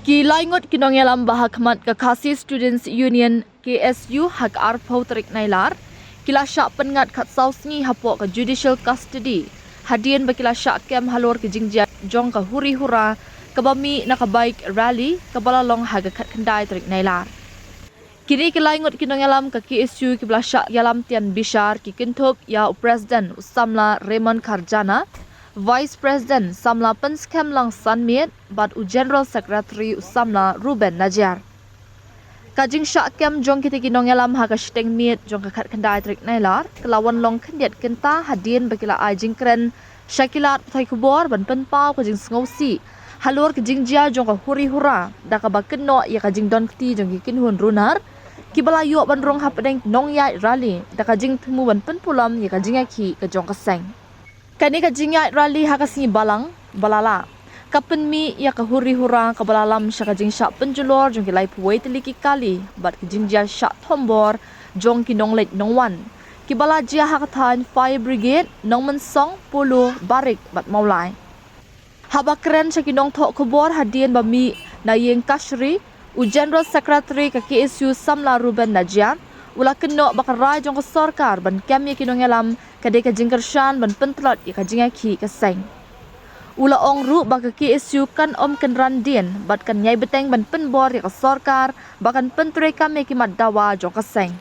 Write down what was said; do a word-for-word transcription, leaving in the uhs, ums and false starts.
Ki lai ngut ki nongïalam ba ha khmat ka Khasi Students Union, K S U, ha ka arphew tarik Nailar, ki la shah pynngat khatsaw sngi hapoh ka judicial custody, hadien ba ki la shah kem halor ka jingjia jong ka huri hura kaba mih na ka bike rally kaba la long ha ka khatkhyndai tarik Nailar. Kine ki lai ngut ki nongïalam ka K S U kiba la shah ïalam tian bishar ki kynthup ïa u President u samla Raymond Kharjana, Vice President samla Pynskhem Langsanmiet bad u General Secretary u samla Reuben Najiar. Ka jingshah kem jong kita ki nongïalam ha ka shiteng miet jong ka khatkhyndai tarik Nailar ka la wan long khyndiat kynta hadien ba ki la ai jingkren sha ki lad pathai khubor ban pynpaw ka jingsngewsih halor ka jingjia jong ka huri hura da kaba kynnoh ïa ka jingdon kti jong ki kynhun runar kiba la ïoh ban rung hapdeng nongïaid rally da ka jingthmu ban pynpulam ïa ka jingïakhih ka jong ka seng. Kane ka jingïaid rally ha ka sngi Balang ba la lah ka pynmih ïa ka huri hura kaba la lam sha ka jingshah pynjulor jong ki laiphew wei tylli ki kali bad ka jingjia shah thombor jong ki nongleit nongwan kiba la jia ha ka thaiñ Fire Brigade, Nongmynsong, Polo, Barik bad Mawlai. Haba kren sha ki nongthoh khubor hadien ba mih na ïing kashari, u General Secretary ka K S U samla Reuben Najiar u la kynnoh ba ka rai jong ka sorkar ban kem ïa ki nongïalam ka dei ka jingkyrshan ban pyntlot ïa ka jingïakhih ka seng. U la ong ruh ba ka K S U kan ym kynran dien bad kan ïai bteng ban pynbor ïa ka sorkar ba kan pyntreikam ïa ki mat dawa jong ka seng.